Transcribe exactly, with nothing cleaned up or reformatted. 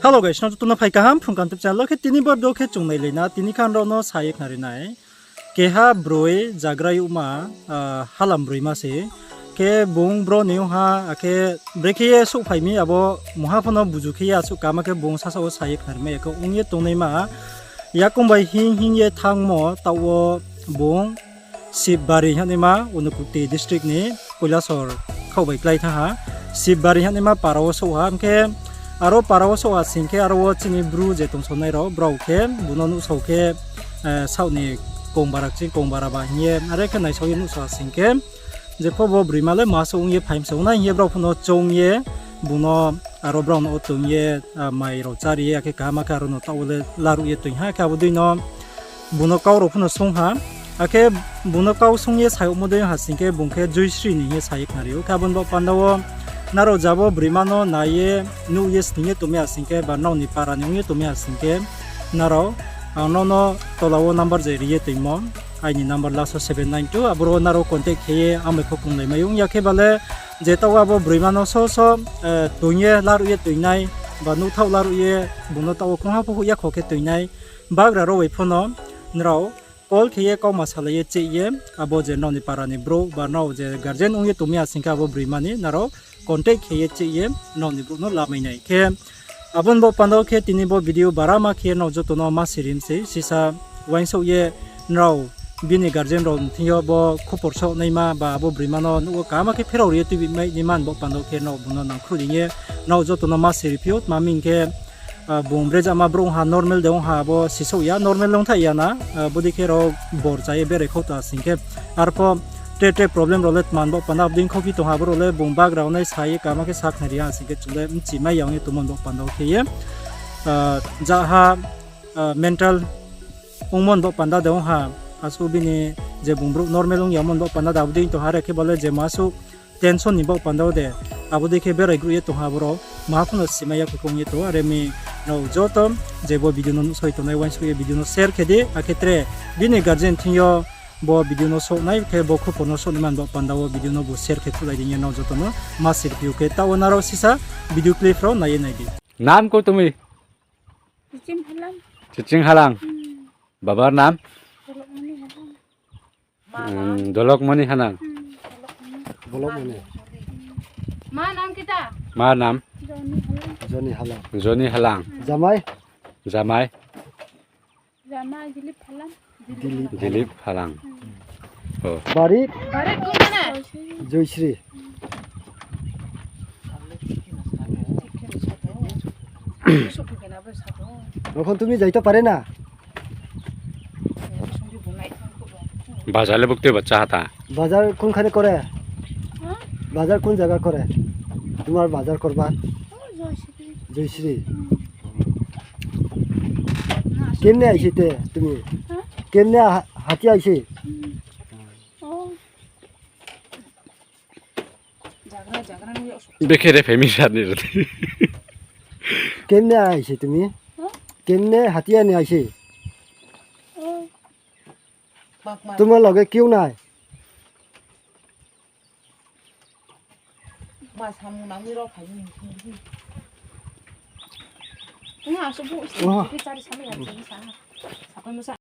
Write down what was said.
Hello guys, no joto no phai kaham Phrung Kaham YouTube channel wo. Khe tini bo video khe chung nailai na, tini khe ang rao no sa ye khnari nai. Keha broi jagra youhma, ah, halam broima se. Khe bung bro ni ong ha, akhe brekhe ye souhphai mi abo mungha pho no buju khe ye asuh kaham khe bung sasa wo sa ye khnari mai ya khe ong ye tongnaima. Yakoung bai hing hing ye thanngmo taoh wo bung Sibari hingnaima, Unakoti district ni Koilasor khaoh bai klái thanng ha. Sibari hingnaima para wo souh ha, hing khe aro para wo souh ha sing khe aro wo chini bru je tongsonai rao, brao khe bung no nuhsao khe, eh, saoh ni kongbara kching kongbara ba hing ye, are khe naisao ye nuhsao ha sing khe, jepho bo broima le ma se ong ye phaimsa ong nai hing ye brao pho no choung ye, bung no aro brao no toing ye, ah, mai rao chári ye, akhe kaham khe aro no taoh wo le laruh ye toing ha, khe abo dei no bung no kau rao pho no sung ha. Akhe bung no kau sung ye sa yagmo dei ha sing khe bung khe Joysri ni hing ye sa ye khnari ou. Khe abo ni baoh panda wo nrao jabo broima no nai ye, nuh ye, sning ye tongmai ha sing khe, ba nrao ni para ni ong ye tongmai ha sing khe, nrao ang nrao no tola wo number je ri ye toingmo, aini number last wo seven nine two, aboro wo nrao contact khe ye ang bai kho konglai mai ong ya khe ba le, je taoh wo abo broima no so so, eh, toing ye laruh ye toing nai, ba nuhthaoh laruh ye, bung no taoh wo kongha pho hoih ya kho khe toing nai, bagra rao bai pho no nrao call khe ye kauma salai ye cheh ye, abo je nrao ni para ni brouh ba nrao je guardian ong ye tongmai ha sing khe abo broima ni nrao contact khe ye cheh ye nrao ni brouh no lamai nai. Khe abo ni baoh panda wo khe tini bo video barama khe nrao joto no ma sirim se sisa uaingsouh ye nrao bini guardian rao ni thing yo bo khupor souh naima ba abo broima no nuh wo kaham khe pherao ri ye tuibi mai naima ni baoh panda wo khe nrao bung no nangkhruh dei ye nrao joto no ma siri phi ou, tma hing khe, ah, bung brezama brouh ong ha, normal de ong ha, abo sisouh ya, normal ong thaih ya na, ah, bodei khe rao bor cha ye berai khou tong ha sing khe, arpho tre tre problem rao le tma ni baoh panda abo dei khou phi tong ha, abo rao le bung bagra ongnai sa ye kaham khe sakhnari ya sing khe chung le bchi mai ya ong ye tongmo ni baoh panda wo khe ye, ah, jaha, ah, mental ongmo ni baoh panda de ong ha, asuh bini je bung brouh normal ong ya mo ni baoh panda de abo dei tong ha, are khe bo le je ma asuh tension ni baoh panda wo de, abo dei khe berai grouh ye tong ha abo rao, maha pho no simai ya khe kong ye tong, are mi nrao joto je bo video no nuhsao ye tongnai uaingsouh ye video no share khe di, akhe tre bini guardian thing yo bo video no souh nai khe bo khupor no souh naima ni baoh panda wo video no bo share khe khulai di hing ye nrao joto no ma siri phi ou. Khe taoh wo nrao sisa video clip rao nai ye nai di. নাম কো তুমি? চিচিং হালাং। চিচিং হালাং। হুম। বাবার নাম? দলকমণি হালাং। হুম, দলকমণি হালাং। হুম। বলকমণি। মা নাম কিতা? মা নাম? জনি হালাং। জনি হালাং। জনি হালাং। হুম। জামাই? জামাই? জামাই দিলীপ হালাং। দিলীপ। দিলীপ হালাং। হুম। ও। বাড়ি? বাড়ি কোনখানে? জয়শ্রী। এখন তুমি যাইতে পারে না? বাজার লে বুকতে বাচ্চা হাতা। বাজার কোনখানে করে? হ্যাঁ? বাজার কোন জায়গা করে? তোমার বাজার করবা? ও, জয়শ্রী। জয়শ্রী। হুম। কেমনে আইছি তে তুমি? হ্যাঁ? কেমনে হা-, হাতি আইছি? হুম। ও। Bekhe re phai mi sa ni rati. কেমনে আইছি তুমি? হ্যাঁ? কেমনে হাতি আনি আইছি? ও। তোমার লগে কেউ নাই? Ma samung nang ni rao phai ni. Nga asuh bo isi, ও। Ki chari samai ya, chari sa. Sapai mo sa.